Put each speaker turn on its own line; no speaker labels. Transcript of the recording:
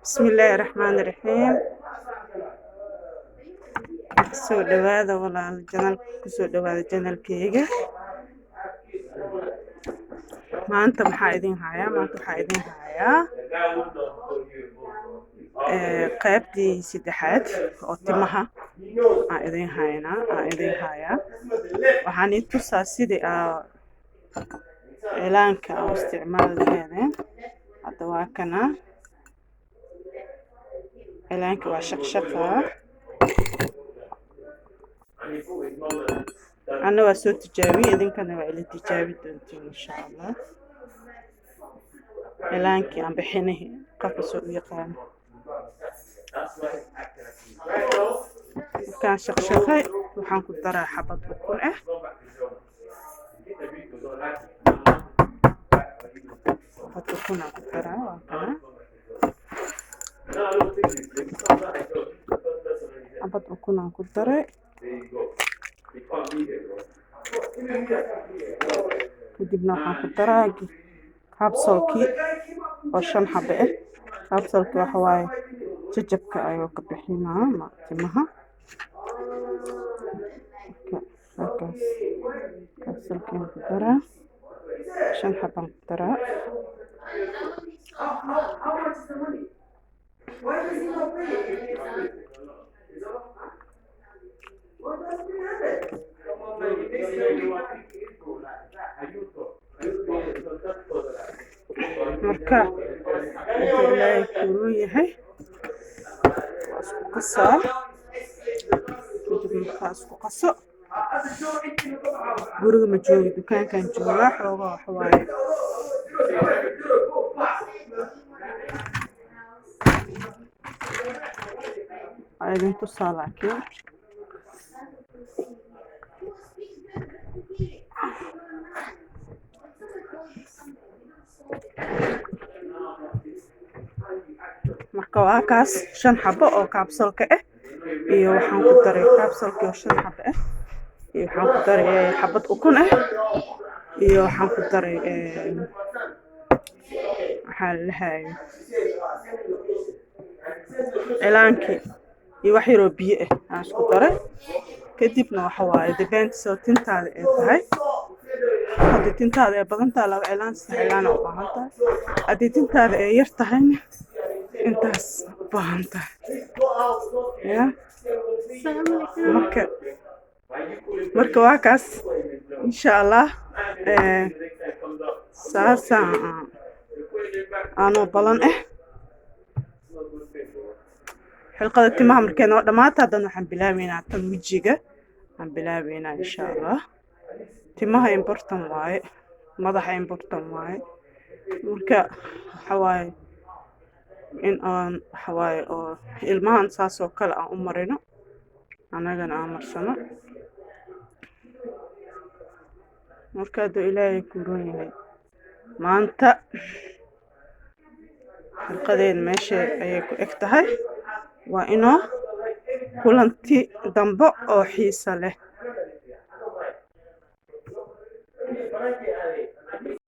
Bismillaahi raxmaani raxiim. Soo dhawaada walaal, channel kusoo dhawaada channelkeyga. Maanta maxaa idin hayaa? Maanta waxaa idin hayaa qaybtii saddexaad oo timaha aan idin haynaa, aan idin hayaa. Waxaan ii tusaa sidii aa cilaanka aan u isticmaali laheedeen. Hadda waa kana cilaanka, waa shaqshaqaa. Anna waa soo tijaabiyey, idinkana waa ila tijaabi doontiin insha Allah. Cilaankii aan bixinihi, qofka soo u yaqaano. Markaan shaqshaqay, waxaan ku daraa xabad ukun ah. Xabad ukun aan ku daraa, waa kana xabad ukun aan ku daray. Kadibna waxaan ku daraa kabsalkii oo shan xabo ah. Kabsalkii waxa waaye jajabka ayuu ka bixinaa timaha. Marka halkaas kabsalkiin ku daraa, shan xabaan ku daraa. Marka intuu Ilaahay kuuluu yahay, waa isku qasaa. Kadib markaa isku qaso, guriga ma joogi, dukaankan joogaa. Xoogaa waxa waaye waa idin tusaa laakiin. Marka waa kaas shan xabo oo kaabsalka ah, iyo waxaan ku daray kaabsalkii oo shan xabo ah, iyo waxaan ku daray xabad ukun ah, iyo waxaan ku daray waxaa la dhahayo cilaankii iyo wax yaroo biyo ah aan isku daray. Kadibna waxa waaye depends oo tintaada ay tahay. Haddii tintaada ay badan tahay, laba cilaan, saddex cilaan u baahan tahay. Haddii tintaada ay yar tahayna, intaas u baahan tahay ya. Marka waa kaas insha Allah. Saasaan aanoo balan ah. Xilqada timaha markay noo dhamaato, haddana waxaan bilaabeynaa tan wejiga aan bilaabeynaa insha Allah. Timaha important waaye, madaxa important waaye. Marka waxa waaye in aan waxa waaye oo ilmahan saas oo kale aan u marino, annagana aan marsano. Marka hadduu Ilaahay ku roon yahay, maanta xilqadeena meesha ayay ku eg tahay. Waa inoo kulanti dambe oo xiiso leh.